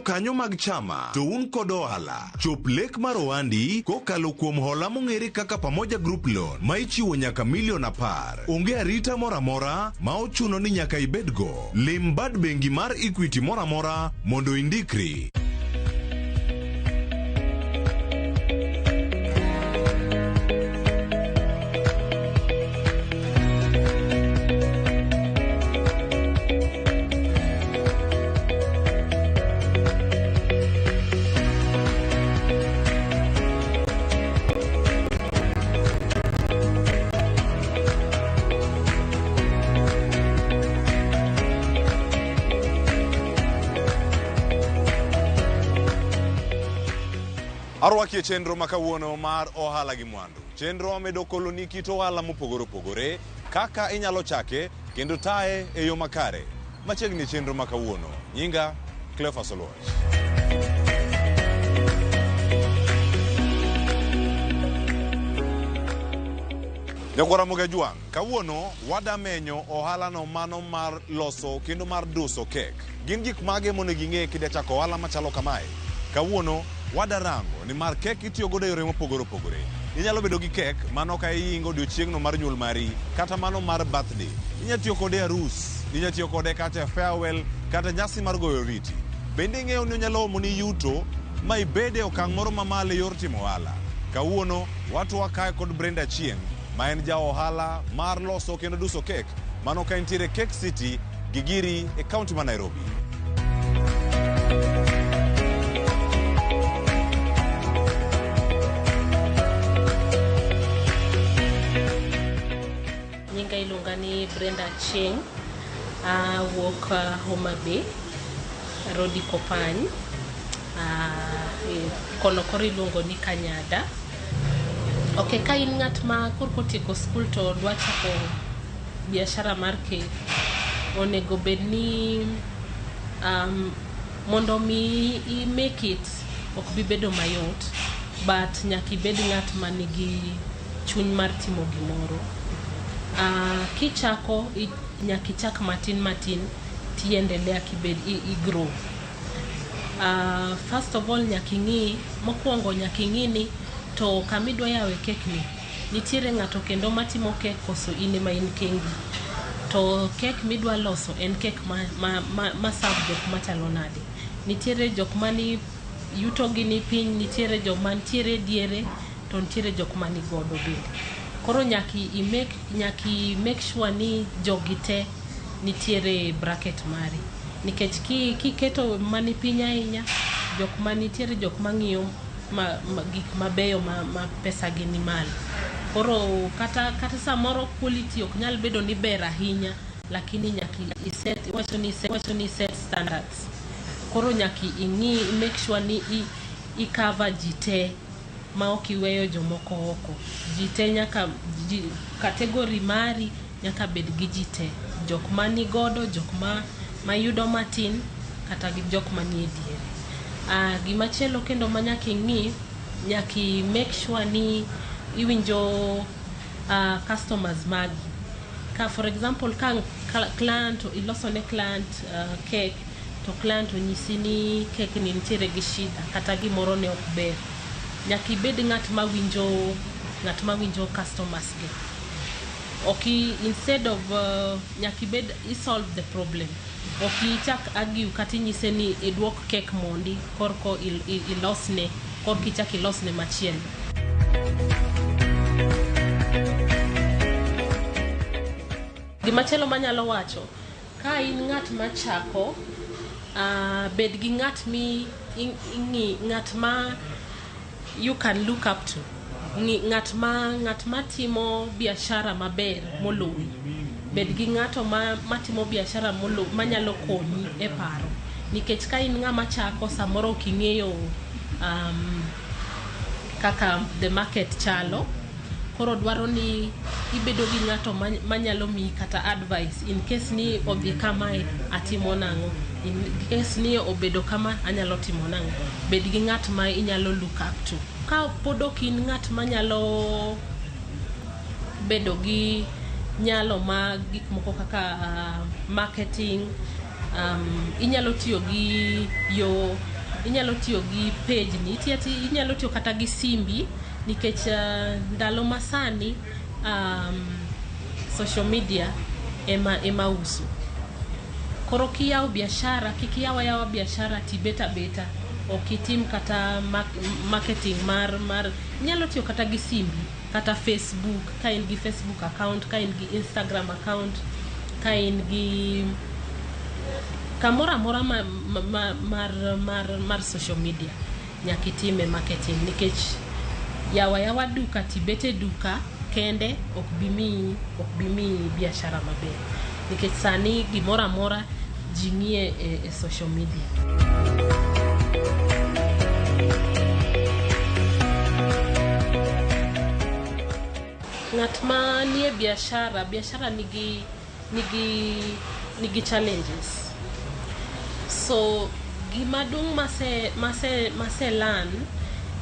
jokanyo mag chama to un kod ohala. Chop lek mar ohandi kokalo kuom hola mong'ere kaka Pamoja Group Loan ma ichiwo nyaka milion 10. Onge arita moro amora ma ochuno ni nyaka ibedgo. Lim bad bengi mar Equity moro amora mondo indikri. Arwaki e chenro ma kawuono mar ohala gi mwandu. Chenro wamedo koloni kit ohala mopogore opogore, kaka inyalo chake kendo taye e yo makare. Machiegni e chenro ma kawuono. Nyinga Cleophas Oluoch. Nyakwara Ramogi Ajwang', kawuono wada menyo ohalano mano mar loso kendo mar duso kek. Gin gik mage monego ing'e kida chako ohala machalo kamae? Kawuono wada rango ni mar kek itiyo godo e yore mopogore opogore. Inyalo bedo gi kek mano ka ihingo odiochieng'no mar nyuol mari kata mano mar birthday. Inyalo tiyo kode e arus, inyalo tiyo kode kata e farewell kata nyasi mar goyo oriti. Bende ing'eyo ni onyalo omo ni yuto ma ibede e okang' moro mamalo e yor timo ohala. Kawuono watwa kae kod Brenda Achieng' ma en ja ohala mar loso kendo duso kek mano ka entiere Cake City Gigiri e kaunti ma Nairobi. Nyinga iluonga ni Brenda Achieng', awuok Homa Bay, Rodi Kopany, kono koro iluongo ni Kanyada. Ok, ka in ng'at ma korka otieko skul to dwa chako biashara mar kek, onego bed ni mondo mi i make it ok bi bedo mayot, but nyaka ibed ng'at manigi chuny mar timo gimoro. Kichako nyaka ichak matin matin tiendelea kibed i grow. First of all nyaka ing'i, mokwongo nyaka ing'i ni to kama idwa yawe kek ni, nitiere ng'ato kendo matimo kek koso in ema in kendi. To kek midwa loso en kek ma serve jok machalo nade. Nitiere jok mani yuto gi ni piny, nitiere jok mantiere diere, to nitiere jok manigodo bende. Koro nyaka i make, nyaka i make sure ni jogi te nitiere e bracket mari. Nikech kiketo mani piny ahinya, jok manitiere jok mang'iyo gik mabeyo ma pesa gi ni malo. Koro kata samoro quality ok nyal bedo ni ber ahinya, lakini nyaka i set, iwacho ni set standards. Koro nyaka ing'i, make sure ni i cover ji te ma ok iweyo jomoko oko. Ji te nyaka, category mari nyaka bed gi ji te. Jok manigodo, jok mayudo matin, kata gi jok manie diere. Gimachielo kendo ma nyaka ing'i, nyaka i make sure ni iwinjo customers magi. Ka for example, ka client, iloso ne client cake, to client onyisi ni cake ni nitiere gi shida kata gimoro ne ok ber. Nyaka ibed ng'at mawinjo customers gi. Ok instead of nyaka ibed i solve the problem. Ok ichak argue kata inyise ni iduok cake mondi korko ilosne, korka ichak ilosne machielo. Gimachielo manyalo wacho, ka in ng'at machako, bed gi ng'at mi ing'i, ng'at ma you can look up to. Ng'at ma timo biashara maber moloyi. Bed gi ng'ato matimo biashara manyalo konyi e paro. Nikech ka in ng'ama chako samoro ok ing'eyo kaka the market chalo. Koro dwaro ni ibedo gi ng'ato manyalo miyi kata advice in case ni odhi kamae atimo nang'o, in case ni obedo kama anyalo timo nang'o. Bed gi ng'at ma inyalo look up to. Ka pod ok in ng'at manyalo bedo gi nyalo ma gik moko kaka marketing, inyalo tiyo gi yo Inyalo tiyo gi page ni, inyalo tiyo kata gi simbi nikech ndalo masani social media ema uso. Koro kiyawo biashara, kik iyaw ayawa biashara tibet abeta. Ok itim kata marketing mar inyalo tiyo kata gi simbi kata Facebook, ka in gi Facebook account, ka in gi Instagram account, ka in gi kamoro amora ma mar social media, nyaka itime marketing nikech yawa yawa duka tibet e duka kende ok bi miyi biashara maber nikech sani gimoro amora ji ng'iye e social media. Ng'at ma nie biashara, biashara nigi challenges. So gima duong' mase learn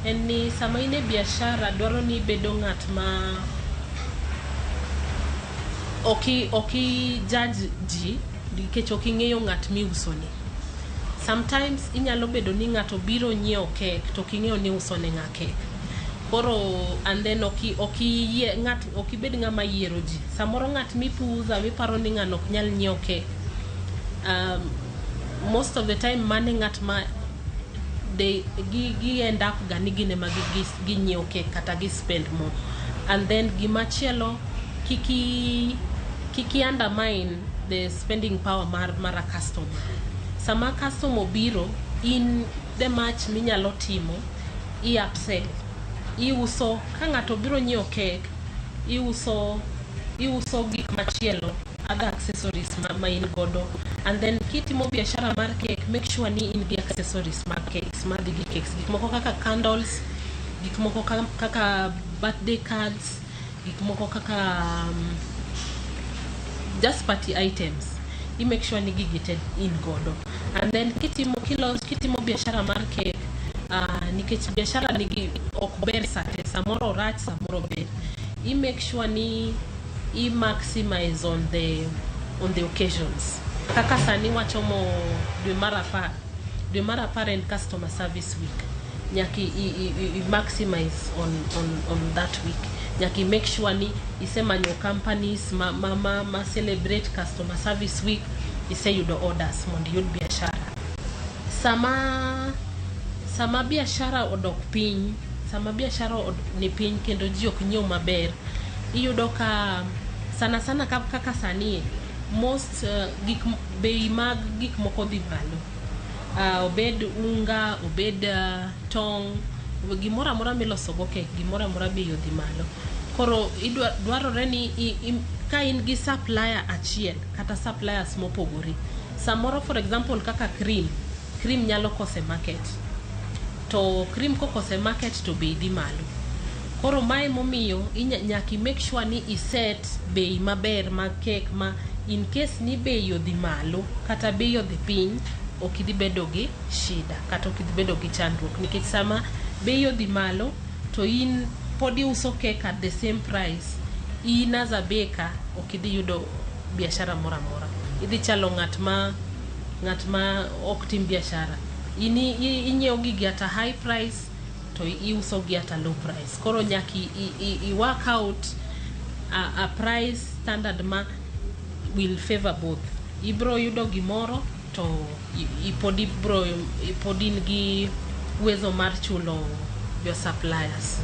en ni sama in e biashara dwaro ni ibedo ng'at ma ok i judge ji nikech ok ing'eyo ng'at miuso ni. Sometimes inyalo bedo ni ng'ato biro nyiewo kek to ok ing'eyo ni iuso ne ng'a kek. Koro and then ok iyie ng'at, ok ibed ng'ama yiero ji. Samoro ng'at mipuza miparo ni ng'ano ok nyal nyiewo kek, most of the time mano e ng'at ma they gi end up ga ni gin ema ginyiewo kek kata gi spend more. And then gimachielo, kik i undermine the spending power mar a customer. Sama customer obiro, in the much minyalo timo, i upsell, iuso. Ka ng'ato obiro nyiewo kek, iuso gik machielo, other accessories ma in godo. And then kitimo biashara mar cake, make sure ni in gi accessories mag cakes madhi gi cakes, gik moko kaka candles, gik moko kaka birthday cards, gik moko kaka just party items. I make sure ni gigi te in godo. And then kitimo biashara mar cake, nikech biashara nigi ok ber sate, samoro rach, samoro ber, i make sure ni i maximize on the occasions. Kaka sani wachomo dwe mar 10, dwe mar 10 en customer service week. Nyaka i maximize on that week. Nyaka i make sure ni isemanyo companies ma celebrate customer service week, iseyudo orders mondo iyud biashara. Sama biashara odok piny, sama biashara ni piny kendo ji ok nyiew maber, iyudo ka sana sana kaka sani most gik bei mag gik moko dhi malo, obed unga, obed tong', gimoro amora miloso go kek, gimoro amora bei odhi malo. Koro dwarore ni ka in gi supplier achiel kata suppliers mopogore, samoro for example kaka cream, cream nyalo koso e market, to cream kokoso e market to bei dhi malo. Koro mae momiyo nyaka i make sure ni i set bei maber mag kek ma in case ni bei odhi malo kata bei odhi piny, ok idhi bedo gi shida kata ok idhi bedo gi chandruok, nikech sama bei odhi malo to in pod iuso kek at the same price, in as a baker ok idhi yudo biashara moro amora. Idhi chalo ng'at ma ok tim biashara. In inyiewo gigi at a high price to iuso gi at a low price. Koro nyaka i work out a price standard ma will favor both. Ibro yudo gimoro to pod ibro pod in gi uwezo mar chulo your suppliers.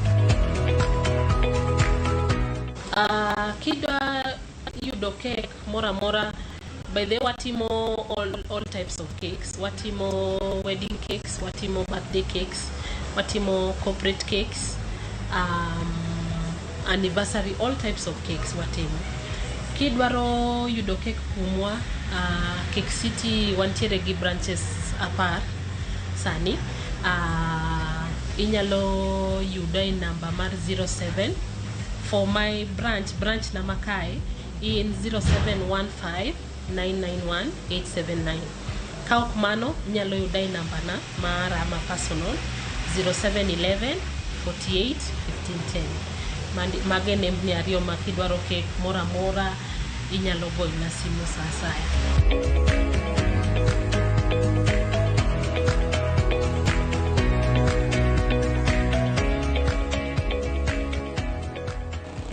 Kidwa yudo cake moro amora, by the way, watimo all types of cakes. Watimo wedding cakes, watimo birthday cakes, watimo corporate cakes, anniversary, all types of cakes watimo. Kidwaro yudo cake kuomwa, Cake City wantiere gi branches 10 sani. Inyalo yuda e namba mar 07 for my branch na makae in 0715 991 879. Ka ok mano, inyalo yuda e namba na mara ma personal, 0711 48 1510. Mago e nembni ariyo ma kidwaro kek moro amora inyalo goyona simu sa asaya.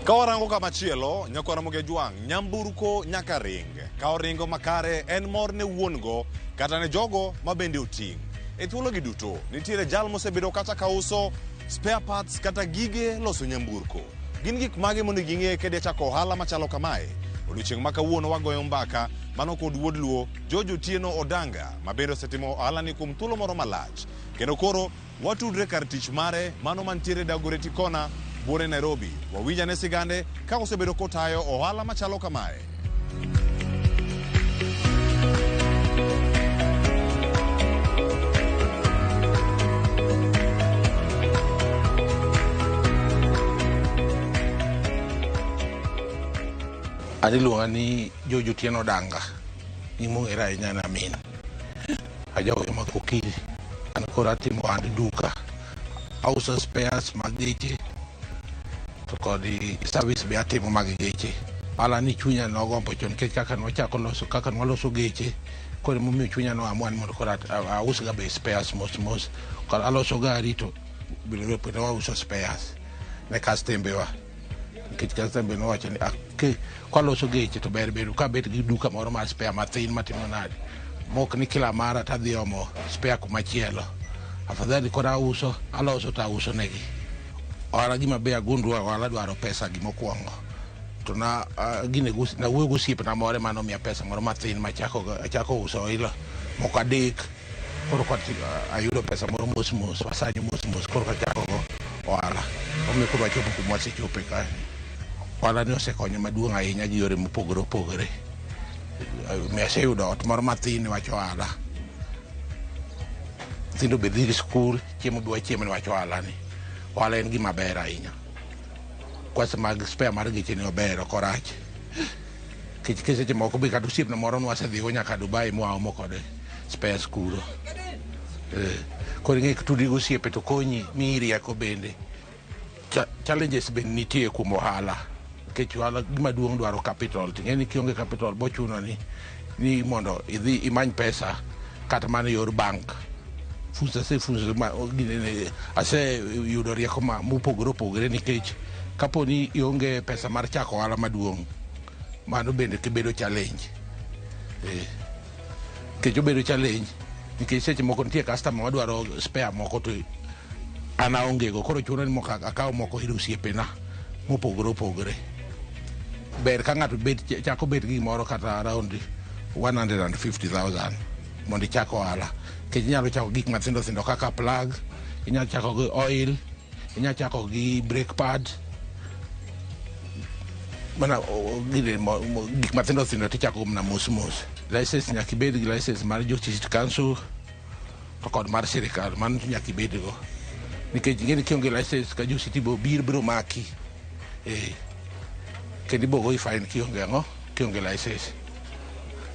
Ka warango kamachielo, Nyakwar Ramogi Ajwang', nyamburko nyaka ring. Ka oringo makare en mor ne wuon go kata ne jogo ma bende oting'. E thuologi duto, nitiere jal mosebedo kata ka uso spare parts kata gige loso nyamburko. Gin gik mage monego ing'e kidwa chako ohala machalo kamae? Odiochieng' ma kawuono wagoyo mbaka mano kod wuod Luo, George Otieno Odanga, ma bende osetimo ohala ni kuom thuolo moro malach. Kendo koro watudre kar tich mare mano mantiere Dagoretti Corner, buore Nairobi. Wawinj ane sigande ka osebedo kotayo ohala machalo kamae. An iluonga ni George Otieno Odanga, nying mong'ere ahinya ni Amin. Ajagoyo ma Kokili. An koro atimo ohand duka. Auso spares mag geche to kod service be atimo mag geche. Ohala ni chunya nogombo chon nikech kaka nwachako loso kaka nwaloso geche koro emomiyo chunya no amua ni mondo koro aus ga be spares mos mos. Koro aloso gari to bende wauso spares ne kastembe wa. Nikech kastembe nowacho ni kwaloso geche to ber bedo kabet gi duka moro mar spare mathin matimo nade mok ni kila mara tadhi omo spare kumachielo. Afadhali koro auso aloso to auso negi. Ohala gima be agundua ohala dwaro pesa gimokwongo. To na gine nawuoyo gosiepna moro ema nomiya pesa moro mathin machako achako uso oil moko adek. Koro ayudo pesa moro mos mos wasanyo mos mos koro kachako go ohala. Omiyo koro wachopo kuma wasechope kae. Ohala ni osekonyo maduong' ahinya gi yore mopogore opogore. Omiyo aseyudo ot moro mathin niwach ohala. Nyithindo be dhi skul, chiemo be wachiemo niwach ohala ni. Ohala en gima ber ahinya. Kwanza mag spare mar geche ni ober ok orach. Nikech seche moko be kata osiepna moro nwasedhigo nyaka Dubai mwaomo kode spares kuro. Koro ing'e kitudri gi osiepe to konyi, miyi rieko bende. Challenges bende nitie kuom ohala. Nikech ohala gima duong' dwaro capital. Ting'e ni kionge capital bochuno ni mondo idhi imany pesa kata mana e yor bank. Funzo asefunzo aseyudo rieko ma mopogore opogore nikech kapo ni ionge pesa mar chako ohala maduong', mano bende bedo challenge. Nikech obedo challenge nikech seche moko nitie customer madwaro spare moko to an aonge go koro chuno ni moko akaw moko ir osiepena mopogore opogore. Ber ka ng'ato bet chako bet gi gimoro kata around 150,000 mondo ichak ohala. Nikech inyalo chako gik mathindo thindo kaka plug, inyalo chako gi oil, inyalo chako gi brake pad. Mana gik mathindo thindo tichako mana mos mos. License nyaka ibed gi license mar jo City Council to kod mar sirikal, mano to nyaka ibed go. Nikech ing'e ni kionge license ka jo city bo bir biro maki. Kendo ibo goyi fine kionge ang'o? Kionge license.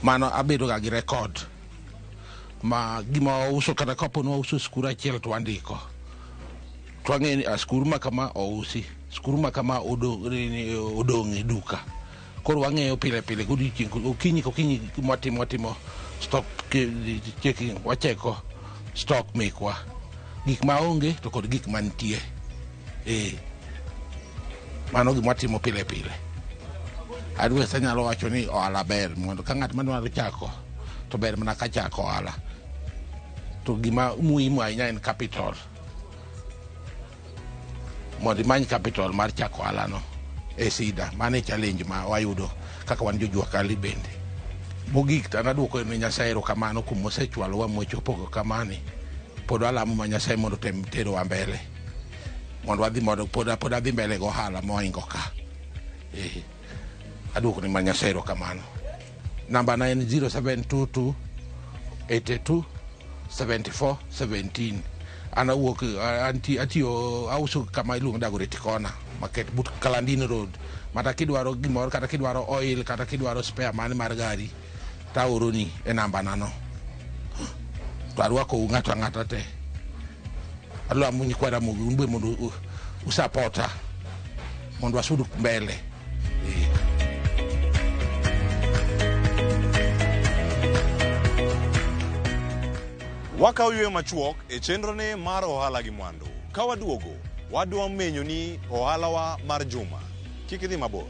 Mano abedo ga gi record ma gima wauso kata kapo ni wauso skuru achiel to wandiko. To wang'e ni skuru ma kama ousi, skuru ma kama odong' e duka. Koro wang'eyo pile pile godiochieng' okinyi kokinyi mwatimo watimo stock checking, wacheko stock mekwa. Gik ma onge to kod gik mantie. Mano gima watimo pile pile. Advice anyalo wacho ni ohala ber mondo ka ng'at madwaro chako to ber mana ka chako ohala. To gima muhimu ahinya en capital. Mondo imany capital mar chako ohala no e sida. Mano e challenge ma wayudo kaka wan jo jua kali bende. Mogik to an aduoko ne Nyasaye erokamano kuom osechwalowa mwachopo kamani. Pod alamo ma Nyasaye mondo otem terowa mbele. Mondo wadhi mondo pod adhi mbele go ohala mohingo ka. Aduoko ne ma Nyasaye erokamano. Namba na en 0722 82 74 17. An awuok atiyo auso kama iluongo Dagoretti Corner market but Kalandin Road. Mata kidwaro gimoro kata kidwaro oil kata kidwaro spare mane mar gari taoroni e namba na no. To arwakou ng'ato ang'ata te. Alamo nyikwa Ramogi un be mondo usapota mondo wasud mbele. Wakawo yweyo machuok e chenrone mar ohala gi mwandu. Ka waduogo, wadwa menyo ni ohalawa mar juma. Kik idhi mabor.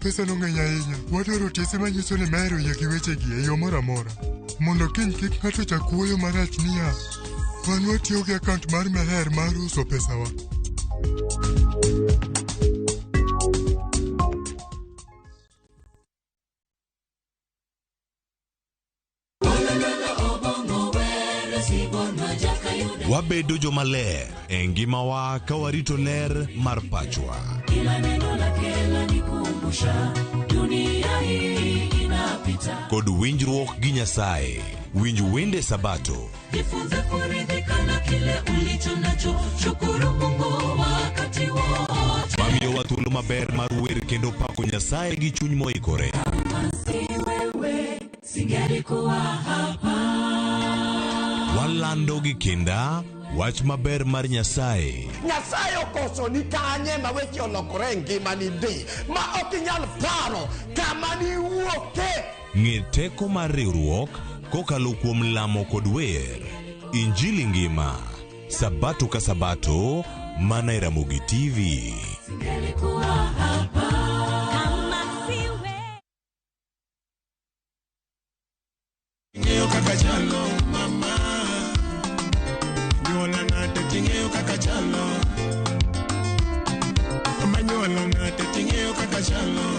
Pesa no ng'eny ahinya. Wadwaro otese manyiso ni Meher oyie gi wechegi e yo moro amora. Mondo kiny kik ng'ato chak wuoyo marach niya, wan watiyo gi akaunt mar Meher mar uso pesawa. Wabedo jomaler e ngimawa ka warito ler mar pachwa. Kila neno lake lanikumbusha dunia hii inapita. Kod winjruok gi Nyasaye. Winj wende Sabato. Jifunze kuridhika na kile ulicho nacho, shukuru Mungu wakati wote. Mamiyowa thuolo maber mar wer kendo pako Nyasaye gi chuny moikore. Kama si wewe singelikuwa hapa. Walando gi kinda wach maber mar Nyasaye. Nyasaye okoso ni kanye ma weche olokore e ngimani ndi ma ok inyal paro kama niwuoke. Ng'e teko mar riwruok kokalo kuom lamo kod wer. Injili ngima. Sabato ka Sabato mana e Ramogi TV. Singelikuwa hapa. Kama si wewe. Ing'eyo kaka chalo mama Nyuola nade ting'eyo kaka chalo Mama nyuola nade ting'eyo kaka chalo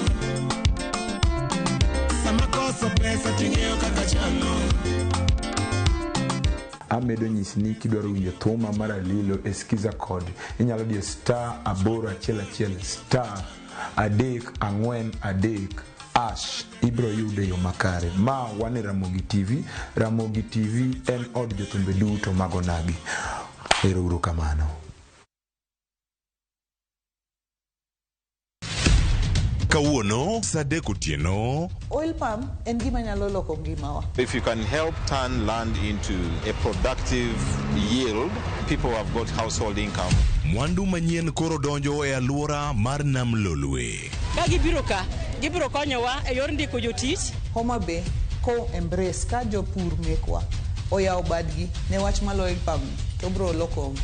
Sama koso pesa ting'eyo kaka chalo Amedo nyisi ni kidwaro winjo thuma mar Alilo e Skiza Code, inyalo diyo star aboro achiel achiel star adek ang'wen adek ash ibiro yude e yo makare. Ma wan e Ramogi TV. Ramogi TV en od jothumbe duto mag onagi. Ero uru kamano. Kawuono sa adek otieno. Oil palm en gima nyalo loko ngimawa. If you can help turn land into a productive yield, people have got household income. Mwandu manyien koro donjo e alwora mar Nam Lolwe. Ka gibiro ka, gibiro konyowa e yor ndiko jotich. Homa Bay ko embrace ka jopur mekwa oyawo badgi ne wach mar oil palm to biro loko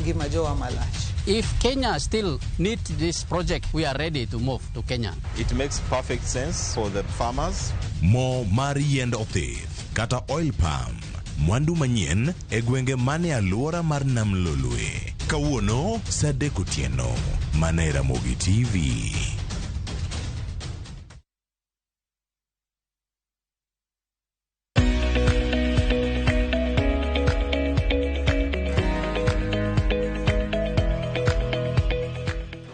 ngima jowa malach. If Kenya still needs this project, we are ready to move to Kenya. It makes perfect sense for the farmers. Mo mar yiend othith kata oil palm. Mwandu manyien e gwenge mane alwora mar Nam Lolwe. Kawuono sa adek otieno mana e Ramogi TV.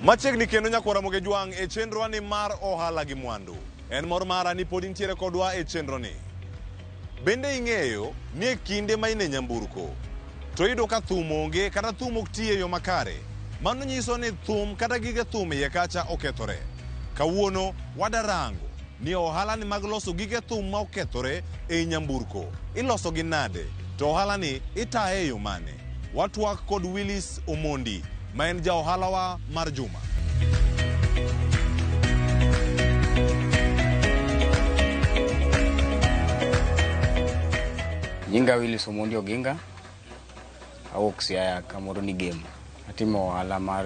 Machiegni kendo nyakwar Ramogi Jwang' e chenro ni mar ohala gi mwandu. En mor mara ni pod intiere kodwa e chenro ni. Bende ing'eyo ni e kinde ma in e nyamburko to iyudo ka thum onge kata thum ok ti e yo makare. Mano nyiso ni thum kata gige thum iye kacha okethore. Kawuono wadarango ni ohala ni mag loso gige thum ma okethore ei nyamburko iloso gi nade to ohala ni itaye e yo mane. Watwak kod Willis Omondi ma en ja ohalawa mar juma. Nyinga Willis Omondi Oginga, awuok Siaya kamoro ni Gem. Atimo ohala mar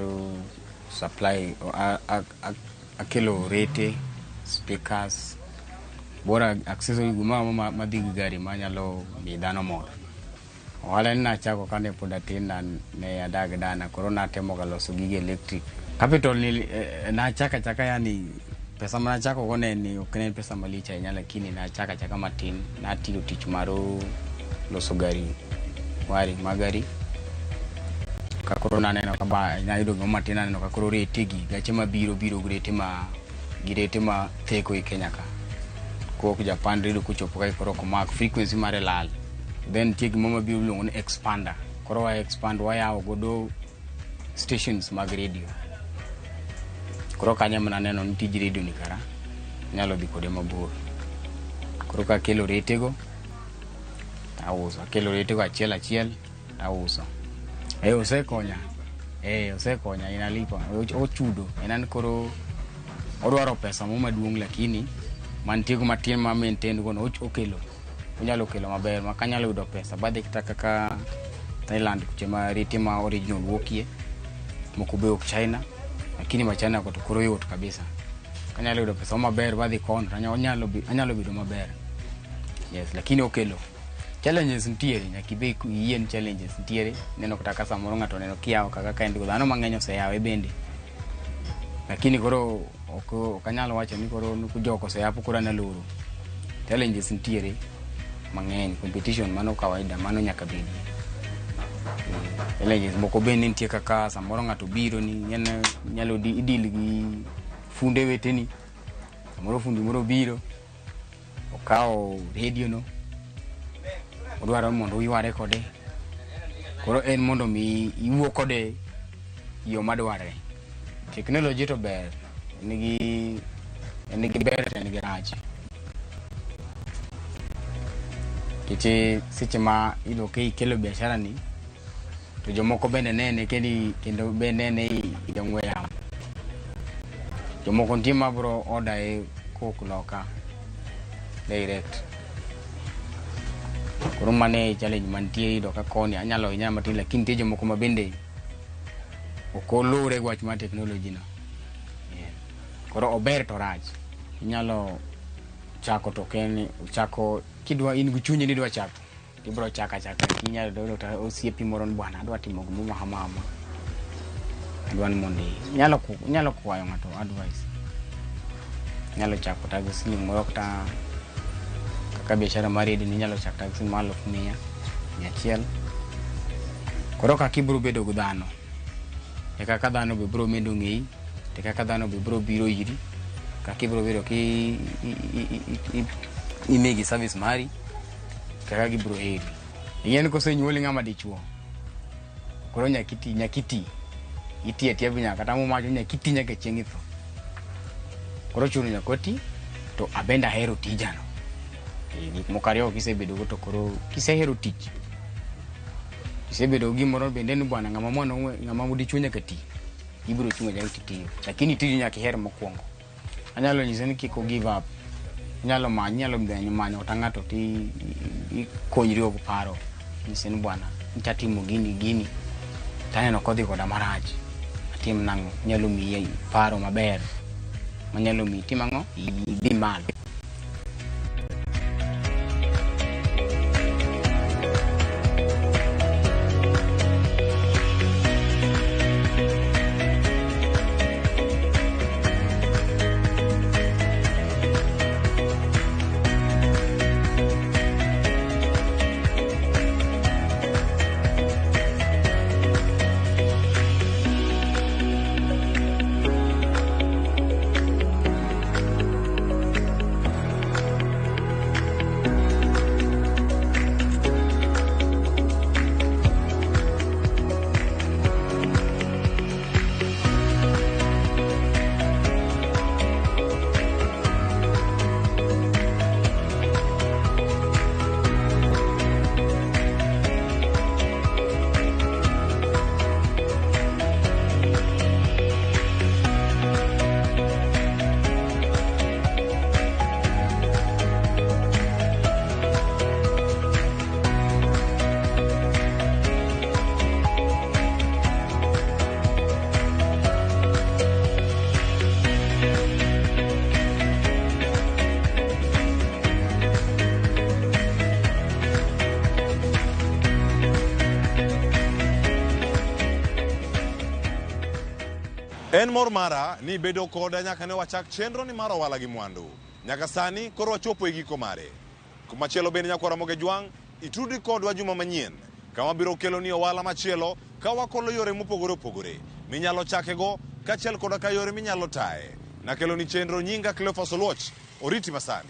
supply, akelo rete, speakers, bora accessory gimoro amora madhi gi gari manyalo miyo dhano mor. Ohala ni nachako kane pod atin ne adak dana, koro natemoga loso gige electric. Capital ni nachako achaka yani pesa manachako go ne ni ok ne en pesa malich ahinya lakini nachako achaka matin natiyo tich mar loso gari wiring mar gari ka koro naneno ka ba nayudo gimoro matin aneno ka koro rete gi gache mabiro biro gi rete ma gi rete ma theko e Kenya ka kowuok Japan redio kochopo kae koro ok mak frequency mare lal then nitie gimoro mabiro miluongo ni expander koro wa expand wayawo godo stations mag radio koro kanyo ema naneno ni tij radio ni kara anyalo dhi kode mabor koro kakelo retego tauso akelo retego achiel achiel tauso e osekonya Osekonya inalipa ochudo en an koro odwaro pesa mo maduong' lakini mantie go matin ma maintain go no okelo onyalo kelo maber ma kanyalo yudo pesa badhi kata kaka Thailand kuche ma rete ma original wuokie moko be ok China lakini ma China ko to koro yot kabisa kanyalo yudo pesa maber badhi kono to anyalo bedo maber. Yes, lakini okelo challenges nitiere, nyaka ibe iyie ni challenges nitiere. Neno kata ka samoro ng'ato oneno kiyawo kaka ka en go dhano mang'eny oseyawe bende, lakini koro ok anyal wacho ni koro jok oseyapo koro an aloro. Challenges nitiere mang'eny, competition mano kawaida, mano nyaka bedi. Challenges moko bende nitie kaka samoro ng'ato biro ni nyalo deal gi funde weteni, samoro fundi moro biro okawo redio no odwaro mondo uyware kode, koro en mondo mi iwuo kode yo madwarre. Teknoloji to ber, en nigi ber to en gi rach. Nikech seche ma iyudo ka ikelo biashara ni to jomoko bende nene kendo be nene e ong'we yamo. Jomoko nitie ma biro order e kowuok loka direct. Koro mano e challenge mantie iyudo ka koni anyalo hinyora matin lakini nitie jomoko ma bende ok oluwre gi wach mar teknoloji no. Koro ober to rach. Inyalo chako to ok en chako kidwa in gi chunyi ni idwa chako ibiro chako achaka inyalo yudo kata osiepi moro ni bwana adwa timo gimoro ma kama kama. Adwa ni mondo inyalo kwayo ng'ato advice. Inyalo chako kata gi siling moro kata kaka biashara mar redio ni inyalo chako kata gi siling mar 100,000, 100. Koro kaka ibiro bedo gi dhano, e kaka dhano be biro medo ng'eyi, e kaka dhano be biro biro iri, kaka ibiro bedo ki imigi service mari, kaka gibiro heri. Ing'e ni kosenyuoli ng'ama dichuo, koro nyaka iti, nyaka iti. Iti atiya nyaka kata muma wacho nyaka iti nyaka chieng' itho. Koro chuno nyaka oti, to abende ahero tijano. Gik moko ariyo kisebedo go to koro kisehero tich, isebedo gi gimoro bende ni bwana ng'ama mwana ng'ama dichuo nyaka ti, ibiro chung' achiel titiyo. Lakini tiji nyaka iher mokwongo. Anyalo nyise ni kik o give up. Inyalo manyo, inyalo manyo kata ng'ato ti ikonyri go paro. Nyise ni bwana, ncha timo gini gini, taneno kodhi koda marach. Atim nang'o? Nyalo miyi paro maber. Manyalo miyi itim ang'o? Idhi malo. En mor mara ni bedo koda nyaka ne wachak chenro ni mar ohala gi mwandu. Nyaka sani koro wachopo e giko mare. Kumachielo bende nyakwara Ramogi Jwang', itudri kodwa juma manyien kama biro kelo ni ohala machielo ka wakolo yore mopogore opogore minyalo chakego kaachiel koda ka yore minyalo taye. Nakelo ni chenro nyinga Cleophas Oluoch, oriti masani.